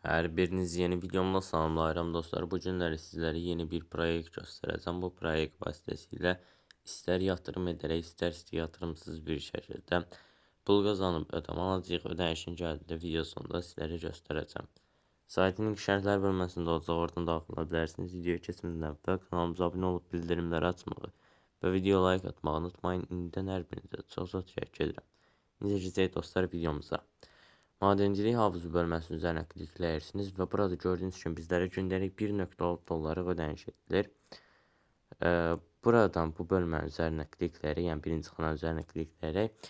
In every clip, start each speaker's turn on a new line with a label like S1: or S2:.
S1: Hər birinizi yeni videomda salamlayıram dostlar. Bu günləri sizlərə yeni bir proyekt göstərəcəm. Bu proyekt vasitəsilə istər yatırım edərək, istərsə yatırımsız bir şəkildə pul qazanıb ödəmə alacağıq. Ödənişin gəldiyində video sonunda sizlərə göstərəcəm. Saytın link şərhlər bölməsində olacaq, oradan daxil ola bilərsiniz. Videoya keçmədən əvvəl kanalımıza abunə olub bildirimləri açmağı və video like atmağı unutmayın. İndidən hər birinizə çox-çox təşəkkür edirəm. İndi keçək dostlar videomuza. Madencilik havuzu bölməsinin üzərinə klikləyirsiniz və burada gördüyünüz kimi bizlərə gündəlik 1.6 dollarlıq ödəniş edilir. Buradan bu bölmənin üzərinə klikləyərək, yəni birinci xananın üzərinə klikləyərək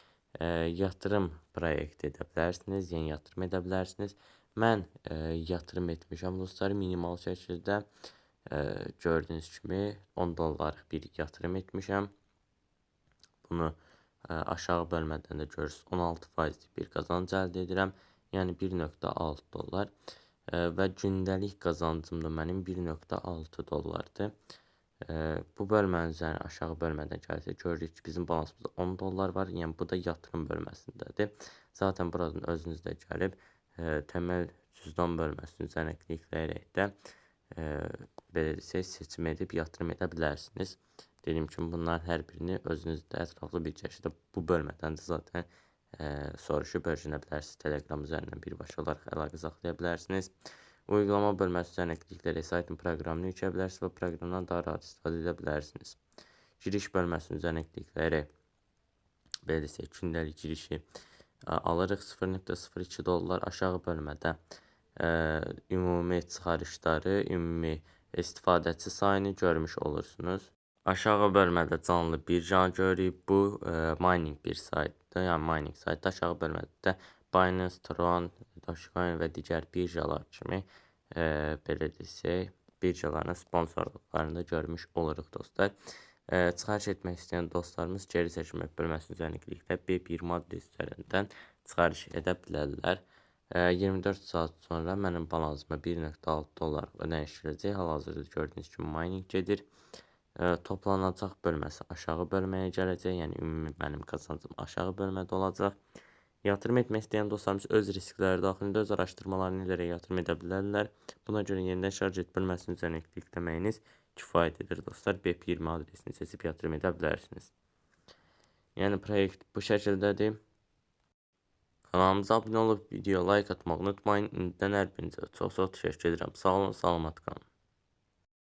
S1: yatırım proyekti edə bilərsiniz, yəni yatırım edə bilərsiniz. Mən yatırım etmişəm dostlar, minimal şəkildə gördüyünüz kimi 10 dollarlıq bir yatırım etmişəm. Bunu aşağı bölmədən də görürsünüz 16%lik bir qazanc əldə edirəm. Yəni 1.6 dollar və gündəlik qazancım da mənim 1.6 dollardır. Bu bölmənin üzərinə aşağı bölmədən gəlsə görürük ki, bizim balansımızda 10 dollar var. Yəni bu da yatırım bölməsindədir. Zaten buradan özünüz də gəlib təməl cüzdan bölməsinin üzərinə klikləyərək də belə desək seçim edib yatırım edə bilərsiniz. Dediyim kimi bunların hər birini özünüz də ətraflı bir şəkildə bu bölmədən də zaten soruşub öyrənə bilərsiniz. Telegram üzərindən birbaşa olaraq əlaqə saxlaya bilərsiniz. Uygulama bölməsi üzərinə klikləyərək saytın proqramını yükləyə bilərsiniz və proqramdan daha rahat istifadə edə bilərsiniz. Giriş bölməsinin üzərinə klikləyərək belə desək gündəlik girişi alırıq 0.02 dollar. Aşağı bölmədə ümumi çıxarışları, ümumi istifadəçi sayını görmüş olursunuz. Aşağı bölmədə canlı birjanı görürük. Bu mining bir saytdır, yəni mining saytı. Aşağı bölmədə də Binance, Tron, Dogecoin və digər birjalar kimi belə desək, birjaların sponsorluqlarını da görmüş oluruq dostlar. Çıxarış etmək istəyən dostlarımız geri çəkilmə bölməsinin üzərinə klikləyib BEP20 adres üzərindən çıxarış edə bilərlər. 24 saat sonra mənim balansıma 1.6 dollar ödəniş gələcək. Hal-hazırda gördüyünüz kimi mining gedir. Toplanacaq bölməsi aşağı bölməyə gələcək. Yəni ümumi mənim qazancım aşağı bölmədə olacaq. Yatırım etmək istəyən dostlarımız öz riskləri daxilində öz araşdırmalarını edərək yatırım edə bilərlər. Buna görə yenidən şarj et bölməsinin üzərinə klikləməyiniz kifayət edir dostlar. BEP20 adresini seçib yatırım edə bilərsiniz. Yəni proyekt bu şəkildədir. Kanalımıza abunə olub video like atmağı unutmayın. İndidən hər birinizə çox-çox təşəkkür edirəm. Sağ olun, salamat qalın.